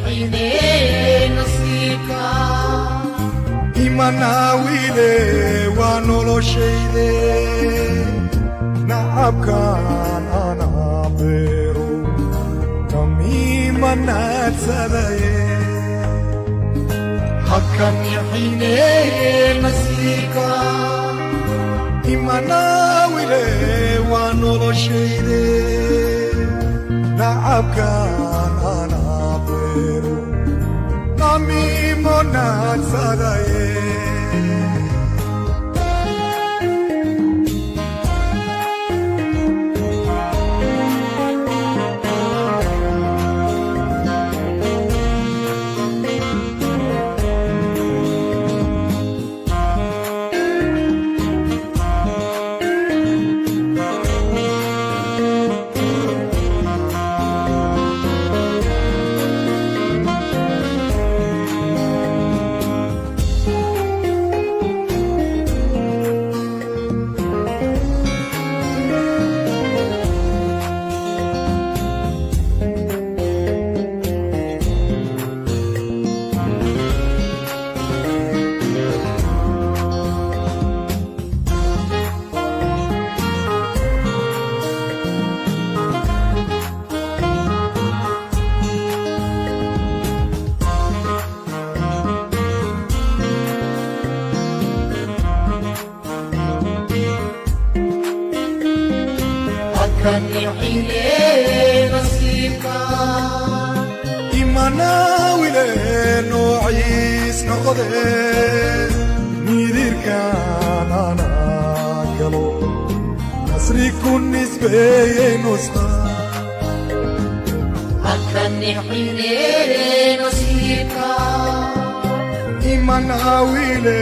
Nixine nasiibka. Imanaawile waa noloshayde, nacabkaan anaa beero namiimanaadsaday. Haka nixine nasiibka. Imanaawile waa noloshayde, nacabkaan anaa beero namiimonaadsaday. Haka nixine nasiibka. Imanaawile noociis noqde, nidirkaan anaa galo nasri ku nisbeeyey nusta. Haka nixine nasiibka. Imanaawile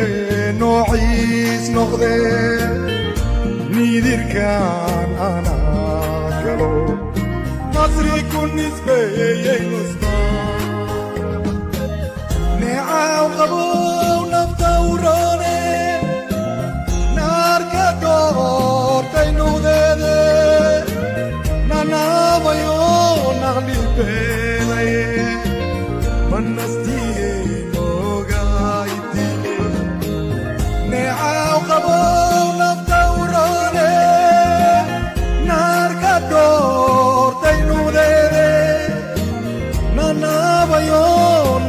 noociis noqde, nidirkaan anaa galo nasri ku nisbeeyey nusta. Neecaw qabow nafta u roone, naarka doortay nuhdeede, nanaabayo naqlibeelaye, manastiye noogaaytile. Neecaw qabow nafta u roone, naarka doortay nuhdeede, nanaabayo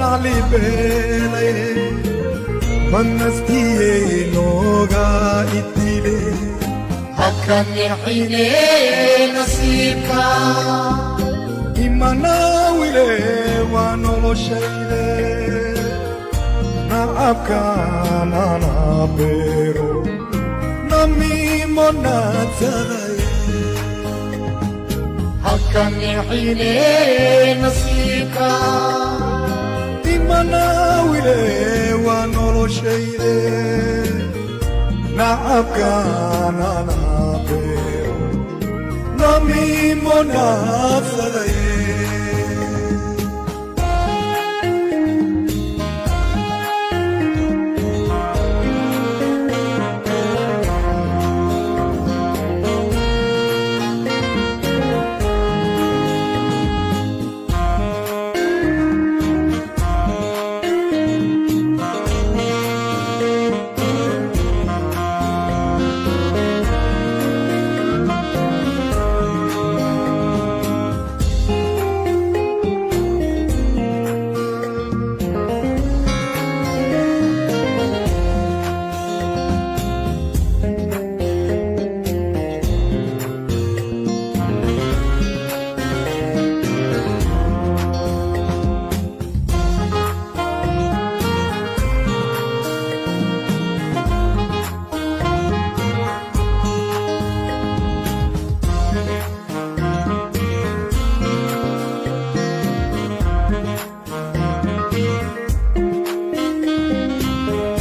naqlibeelaye, manastiye nooga itile. Haka nixine nasiibka. Imanaawile waa noloshayde, nacabkaan anaa beero namiimonaadsaday. Haka nixine nasiibka. Imanaawile waa noloshayde, nacabkaan anaa beero namiimonaadsaday.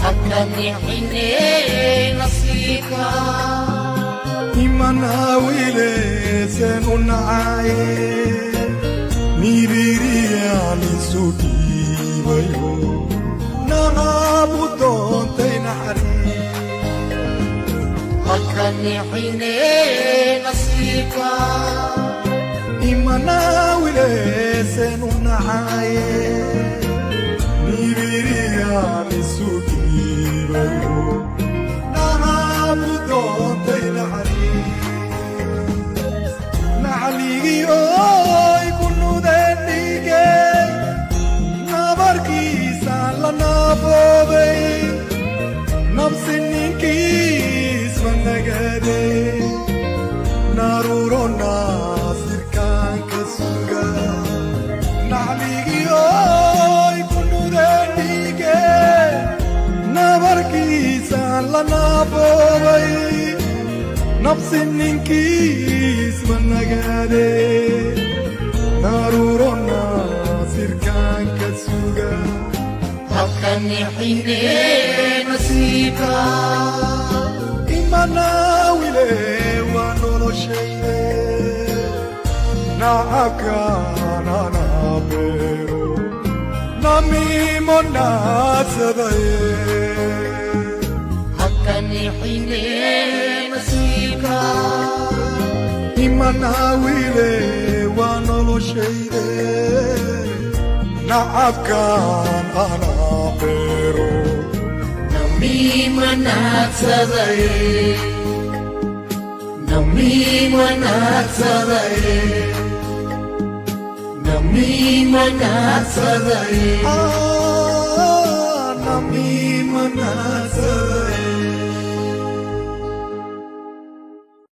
Haka nixine nasiibka. Imanaawile seen u nacaye, nibiriyaan isu dhiibayo, naqaabu doontay naxariis. Haka nixine nasiibka. Imanaawileesen u nacaye nibiriyaan isu dhiibayo nacabu doontay naxariis nacligioy ku nudeen dhigey nabarkiisaan la naafoobay nabsi ninkiis ma nagaday naruuro naasirkaan ka suga nacligioy ku nudeen dhigey nabarkiisaan la naafoobay nabsi ninkiis ma nagaade naruuro naasirkaan ka suga. Haka nixine nasiibka. Imanaawile waa noloshayde nacabkaanana beero namiimo naadsadaye. Haka nixine nasiibka. Imanaawile waa noloshayde nacabkaan ana beero. Namiima naadsadaye, namiima naadsadaye, namiima naadsadaye. Ah, namiima naadsadaye.